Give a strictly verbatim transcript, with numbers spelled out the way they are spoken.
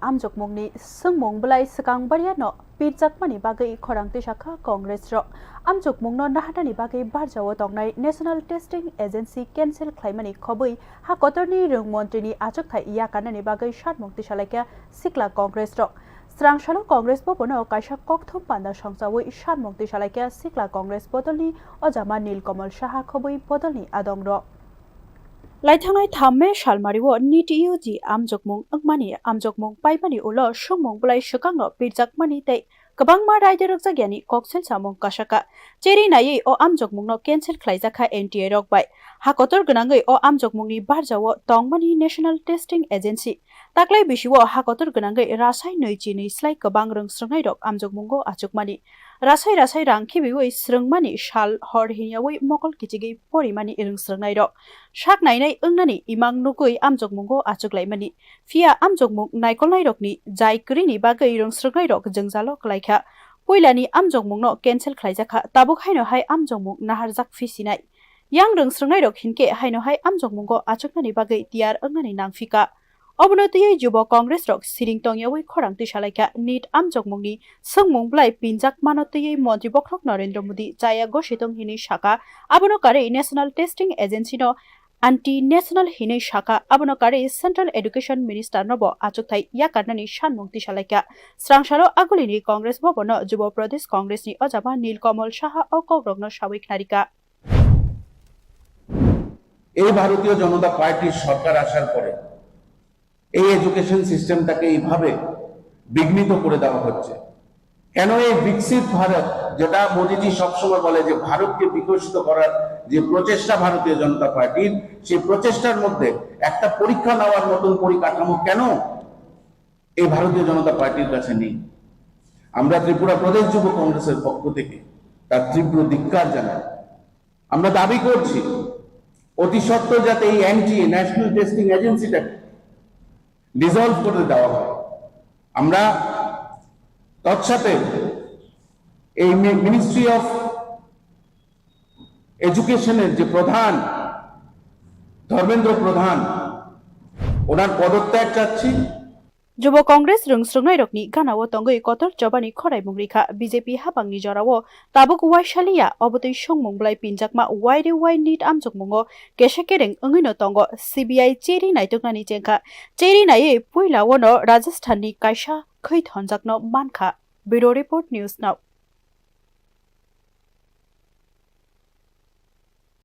Amjokmungni swngmung bwlai swkang bariano pirjakmani bagwi khorang tisakha Congress rok. Amjokmungno naharnani bagwi barjao tongnai National Testing Agency cancel khlaimani khobwi ha kotorni rwng montrini achukthai yakarnani bagwi sanmung tisalaikha sikla Congress rok. Srangsalo Congress bobono kaisa kokthum panda songchawi sanmung tisalaikha sikla Congress bodolni ojama Nilkamal Saha khobwi bodolni adongrok. Laithangnai thamme salmario NEET U G amjokmung wngmani amjokmung paimani ulo swngmung bwlai swkangno pirjakmani tei kwbangma raida rwkjakyani koksil samung kasaka. Cheri naiwi o amjokmungno cancel khlaijakha N T A rok bai. Ha kotor gwnangwi o amjokmungni barjao tongmani National Testing Agency. Taklai bisio ha kotor gwnangwi rasai nwi chinwi slai kwbang rwngsrwngnairok amjokmungo achukmani. Rasai rasai rang khibiwi srwngmani sal hor hinyawi mokol kichigwi porimani rwngsrwngnairok. Sak nainai wngnani imang nugwi amjokmungo achuklaimani. Phiya amjokmung naikolnairokni jai kwrwini bagwi rwngsrwngnairok jwngjalo kwlaikha. Puilani amjokmungno cancel khlaijakha, tabuk haino hai amjokmung naharjak phisinai. Yang rwngsrwngnairok hinkhe haino hai amjokmungo achuknani bagwi tiyar wngnani nangphika. Obono twiwi Jubo Congress rok siring tongyawi khorang tisalaikha NEET amjokmungni swngmung bwlai pinjakmano twiwi Montri Bokhorok Narendra Modi chaya gositong hinwi saka, abono karwi National Testing Agency no anti-national hinwi saka, abono karwi Central Education Minister nobo achukthai yakarnani sanmung tisalaikha. Srangsalo agulini Congress bobono Jubo Pradesh Congress ni ojama Nilkamal Saha o kokrokno sawi khnarikha. এই ভারতীয় জনতা পার্টির সরকার আসার পরে এই এডুকেশন সিস্টেমটাকে এইভাবে বিঘ্নিত করে দেওয়া হচ্ছে। কেন এই বিকশিত ভারত, যেটা মোদিজি সবসময় বলে যে ভারতকে বিকশিত করার যে প্রচেষ্টা ভারতীয় জনতা পার্টির, সেই প্রচেষ্টার মধ্যে একটা পরীক্ষা নেওয়ার মতন পরিকাঠামো কেন এই ভারতীয় জনতা পার্টির কাছে নেই? আমরা ত্রিপুরা প্রদেশ যুব কংগ্রেসের পক্ষ থেকে তার তীব্র ধিক্কার জানাই। আমরা দাবি করছি অতি সত্বর যাতে এই এনটিএ, ন্যাশনাল টেস্টিং এজেন্সিটাকে ডিসলভ করে দেওয়া হয়। আমরা তৎসাথে এই মি-, মিনিস্ট্রি অফ এডুকেশনের যে প্রধান ধর্মেন্দ্র প্রধান, ওনার পদত্যাগ চাচ্ছি। Jubo Congress rwngsrwngnairokni ganao tongwi kotor chobani khoraimung rikha. B J P hapangni jorao tabuk waisaliya, obotwi swngmung bwlai pinjakma why re why NEET amjokmungo kesa kereng wngwino tongo. C B I cheri naituknani chengkha. Cheri naiwi puilaono Rajasthanni kaisa khwi thonjakno mankha. Bureau Report, News Now.